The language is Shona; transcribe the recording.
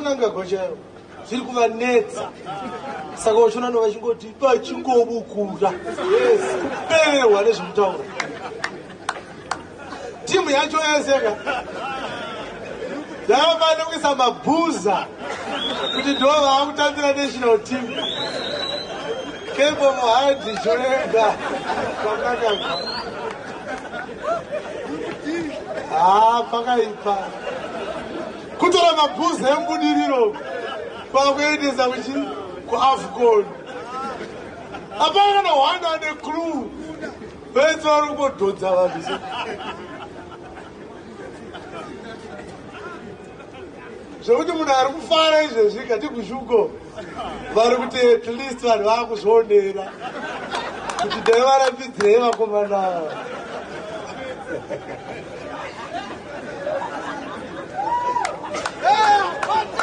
Mnangagwa chaivo zviri kuvanetsa saka uchiona no vachingoti vachingobukura yes kupererwa nezvekutaura timu yacho yese ka yakafanira kuisa mabhuza kuti ndo vaakutambira national team kembo muhadhi choega kwamnangagwa haa pakaipa kutora mabhuzi emubudiriro kwakuendesa kuchi kuafcon hapana kana one ane clue vese vari kungodhonza vanhu se zvekuti munhu ari kufara izvezvi kati kuzhuko vari kuti at least vanhu vaakuzvionera kuti ndaivarambidzirei vakomana.